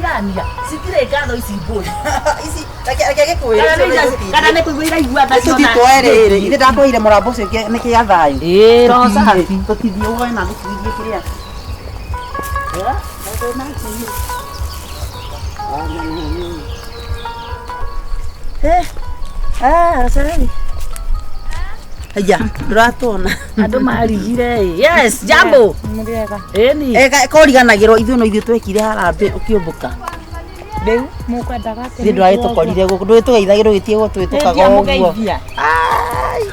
irania citirĩ ngatho ici mbũri. Ici reke gĩkwĩre. Kana nĩ kũigua iraigua tha ciona. Tũtitwoe rĩrĩ, ithe ndakũheire mũrambo ũcio nĩ kĩa thayũ. Ĩĩ, roho safi. Tũtithiĩ woe na ngũkuithie kĩrĩa. Eh, ah, sorry. Haya, ndũratwona. Andũ marigire ĩ. Yes, jambo. Mũrĩega. Ĩni. Eh, koriganagĩrwo ithuĩ no ithuĩ twekire harambĩ ũkĩũmbũka. Rĩu mũkwendaga atĩa? Ithuĩ ndũragĩtũkorire gũkũ, ndũgĩtũgeithagĩrwo ũgĩtie gũtwĩtũkaga ũguo. Ndiamũgeithia.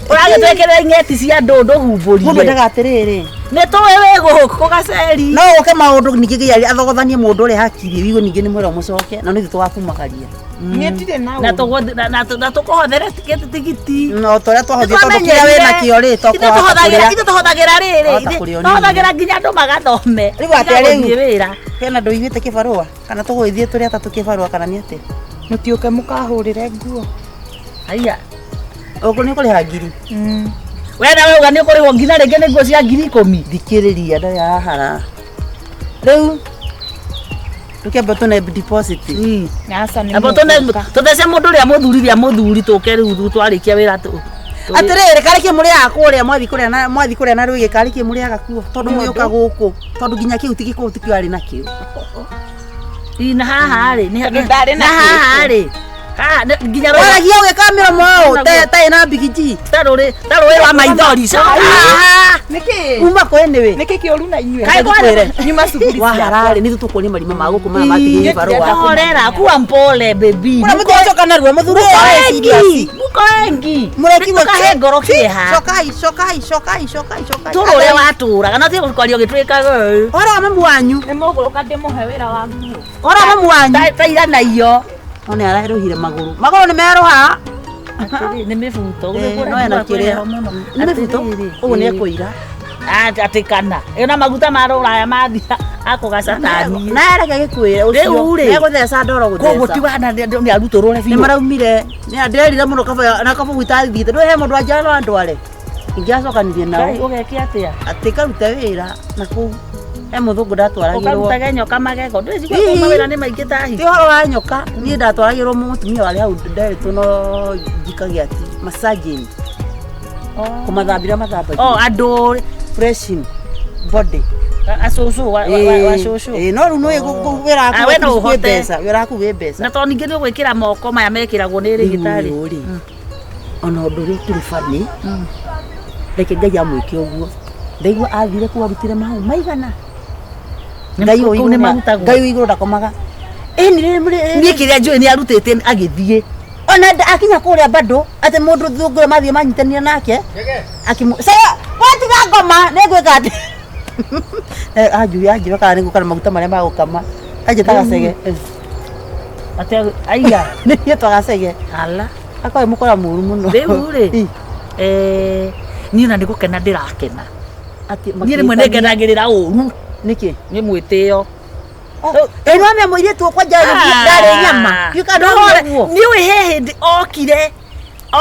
Ũragĩtwĩkĩrĩra ing'eti cia andũ Mũndũ ndũhumbũrie. endaga atĩrĩrĩ, Nĩ tũĩ wĩ gũkũ gaceri. no ũke maũndũ ningĩ nginya athogothanie mũndũ ũrĩa hakiri wigue ningĩ nĩ mwĩra mũcoke na nĩ ithuĩ tũgakumagaria. Niĩ ndirĩ na Na ũũru. na tũkũhothere tigiti. No ta ũrĩa twahothire tondũ kĩrĩa wĩ nakĩo rĩ, to kũhota kũrĩa. Ithuĩ tũhũthagĩra rĩrĩ, Wahota kũrĩa ũnini. tũhũthagĩra nginya andũ magathome. Rĩu atĩa rĩu? Gũthiĩ wĩra. Hena ndũiguĩte kĩbarũa kana tũgũgĩthiĩ tũrĩ atatũ kĩbarũa kana nĩ atĩa? Mũtiũke mũkahũrĩre nguo. Haiya. Ũguo nĩ ũkũrĩha ngiri. We nawe uga nĩ ũkũrĩhwo nginya rĩngĩ nĩ nguo cia 10,000. Thikĩrĩria ndarĩ arahara. Rĩu tũkĩamba tũne deposit. Aca nĩ Amba mũgũka. tũthece mũndũ ũrĩa mũthuri rĩa mũthuri tũke rĩu twarĩkia wĩra Atĩrĩrĩ, karĩ kĩ mũrĩaga kũrĩa mwathi kũrĩa na mwathi kũrĩa na rwĩgĩ karĩ kĩ mũrĩaga kuo tondũ mũgĩũka gũkũ tondũ nginya kĩu ti gĩkũũ tikĩo arĩ nakĩo. Ĩ, na haha rĩ Tondũ ndarĩ na na haha rĩ haha nginya Waragia ũgĩka mĩromo ũũ ta ĩna mbigiji. ta rũĩ rwa maithori Ah! Nĩkĩ? Uma kwĩ nĩwe. Nĩkĩ kĩũru na inyuĩ? Kaĩ kwarĩ- Nyuma cukuru Wahararĩ nĩ tũkuonia marima ma gũkũ maya matigĩire barũa. Horera, kuwa mpole baby. Kũrĩa mũtigacoka narua mũthuri ũyũ arĩ serious. Wengi, muko wengi. Mũrekigwo Nĩtũkahe ngoro kĩeha. Cokai, cokai, cokai, cokai, cokai. Tũrũ ũrĩa watũraga na tiga kwaria ũgĩtwĩkaga Ũhoro wa mamu wanyu. Nĩ mũgũka ndĩmũhe wĩra wa nguo. Ũhoro wa mamu wanyu. ta iranaio. No nĩ arerũhire magũrũ. Magũrũ nĩ merũha. Nĩ mĩbuto. Eh, no ena kĩrĩa. Nĩ mĩbuto. Ũguo nĩ ekũira. Atĩ kana. Ĩyo na maguta ma rũraya mathira akũgaca tani. Na ereke gĩkwĩre ũcio. Rĩu rĩ. Egũtheca ndoro Koguo gũtheca. ti wana nĩ arutũrũre Nĩ biũ. maraumire. Nĩ ndĩrerire mũno kaba na kaba gwĩtathiĩte. Ndũĩ he mũndũ anjĩra no andware. Ingĩacokanirie nao. Ngai ũgeke atĩa? Atĩ karute wĩra na kũu. He mũthũngũ ndatwaragĩrwo. Ũkarutage nyoka magego. Ndwĩciria Hihi. kũu mawĩra nĩ maingĩ tahi. Ti ũhoro wa nyoka niĩ ndatwaragĩrwo mũtumia warĩ hau nderetwo no njikage ati massaging kũmathambira mathambagia Oh, andũ freshing body acũcũ wa cũcũ. Ĩĩ, no rĩu nĩũĩ wĩra Ah, waku we no wĩ ũhote. mbeca wĩra waku wĩ mbeca Na tondũ ningĩ nĩ ũgwĩkĩra moko maya mekĩragwo nĩ rĩgĩtarĩ. Rĩu rĩ ona ũndũ ũrĩa ũkĩrĩ funny reke Ngai amwĩke ũguo ndaigua athire kũu arutire mahau maigana Ngai wĩ Kũu nĩ igũrũ marutagwo. Ngai wĩ igũrũ ndakomaga ĩni rĩrĩ Niĩ kĩrĩa njũĩ nĩ arutĩte agĩthiĩ. ona akinya kũrĩa bado atĩ mũndũ thũngũrĩa mathiĩ manyitanire nake akĩmũ saya watiga ngoma nĩ ngwĩka atĩ anjuĩ anjĩra kana nĩ ngũka na maguta marĩa ma gũkama anjĩta gacege Atĩ aiga. nĩ niĩ gacege Ala. akoe mũkora mũru mũno Rĩu rĩ Ĩ, eh, niĩ na nĩ gũkena ndĩrakena. atĩ Niĩ rĩmwe nĩ ngenagĩrĩra ũru. nĩkĩ Nĩ mwĩtĩo. ĩno ame mũirĩtu ũkwa ndarĩ nyama Ndiũĩ kana Ndũhore- ũguo. Nĩ ũĩ he hĩndĩ okire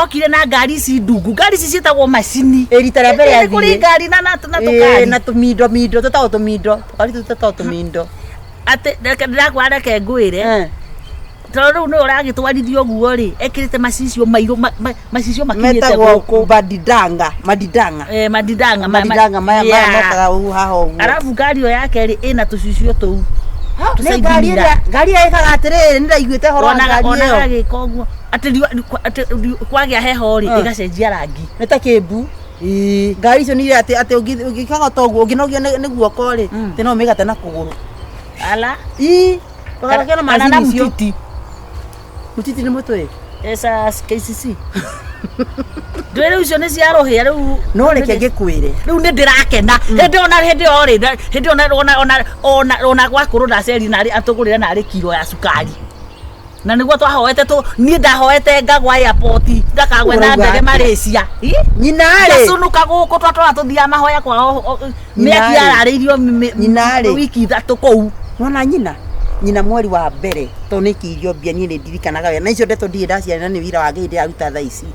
okire na ngari ici ndungu ngari ici ciĩtagwo macini Ĩ, rita rĩa mbere Nĩ kũrĩ athire ngari na na na Ĩ, tũkari na tũmindo mindo tũtagwo tũmindo tũkari tũu tũtagwo tũmindo atĩ reke ndĩrakwĩra reke ngwĩre Eh. tondũ rĩu nĩwe ũragĩtwarithia ũguo rĩ ekĩrĩte macicio mairũ macicio makinyĩte metagwo gũkũ badidanga madidanga Eh, madidanga madidanga maya maya Yeah. mokaga ũguo haha ũguo arabu ngari ĩyo yake rĩ ĩna tũcicio tũu nĩ ngari ĩrĩa ngari ĩrĩa ĩkaga atĩrĩrĩ nĩ ndaiguĩte ũhoro wa onaga ngari onaga ĩyo agĩka ũguo atĩ atĩ kwagĩa heho rĩ Ah. ĩgacenjia rangi nĩ ta kĩmbu ngari icio nĩ iria atĩ atĩ ũngĩkaga ta ũguo ũngĩnogio nĩ guoko rĩ atĩ no ũmĩgate na kũgũrũ ala ii ũgakĩona kana na macini icio mtiti mũtiti nĩ mũtwe esa KCC ndwĩ rĩu icio nĩ cia rũhĩa rĩu no reke ngĩkwĩre rĩu nĩ ndĩrakena hĩndĩ ona hĩndĩ ĩyo rĩ hĩndĩ ona ona ona ona ona gwakũrũ ndaceri narĩ atũgũrĩre narĩ kiro ya cukari na nĩguo twahoete tũ niĩ ndahoete ngagwa airport ndakagwe na Ũraigua ndege atĩa? Malaysia Ĩ? nyina rĩ ngacunuka gũkũ twatwara tũthiaga mahoya kwao Nyina mĩaki rĩ. yararĩirio Nyina rĩ. wiki ithatũ kũu nona nyina nyina mweri wa mbere tondũ nĩ kĩirio mbia niĩ nĩ ndirikanaga wega na icio ndeto ndirĩ ndaciarĩ na nĩ wĩra wa Ngai ndĩraruta thaa ici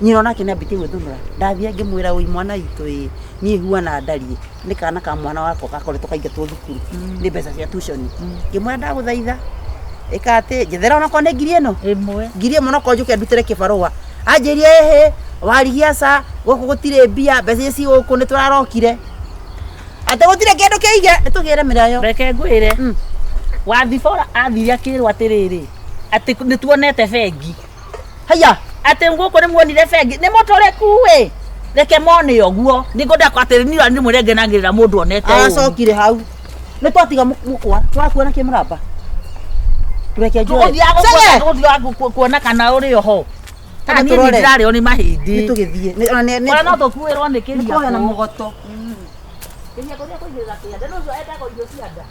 nyina onake nĩ ambĩtie gwĩthũnũra ndathiĩ ngĩmwĩra ũi mwana witũ ĩ niĩ huana ndariĩ nĩ kana ka mwana wakwa gakoretwo kaingatwo thukuru nĩ mbeca cia tuition ngĩmwĩra ndagũthaitha Ĩka atĩ njethera onakorwo nĩ ngiri ĩno. Ĩmwe. Ngiri ĩmwe onakorwo njũke ndutĩre kĩbarũa. Anjĩrie ĩhĩ warigiaca gũkũ gũtirĩ mbia, mbeca ici ci gũkũ nĩ tũrarokire. Atĩ gũtirĩ kĩndũ kĩige, nĩ tũgĩre mĩrayo. Reke ngwĩre. Wathibora athire akĩrwo atĩrĩrĩ, atĩ nĩ tuonete bengi. Haya. Atĩ gũkũ nĩ muonire bengi, nĩ mũtũrĩku ĩ. Reke mone ũguo. Nĩ ngwenda atĩ niĩ nĩ mwĩre ngenagĩrĩra mũndũ onete ũũ. Acokire hau. Nĩ twatiga mũkwa, tũrakuona kĩmũramba. Reke njoe. Tũgũthiaga Cege! tũgũthiaga kuona kana ũrĩ oho. Kana Niĩ tũrore. nĩ ndĩrarĩo nĩ mahĩndĩ. Nĩ tũgĩthiĩ. Nĩ- ona nĩ- Ona no tũkuĩrwo nĩ nĩ kĩriakũ. twoya na mũgoto. Kĩriakũ gĩa kũigĩrĩra kĩanda, nĩ ũcio endagwo irio cia nda.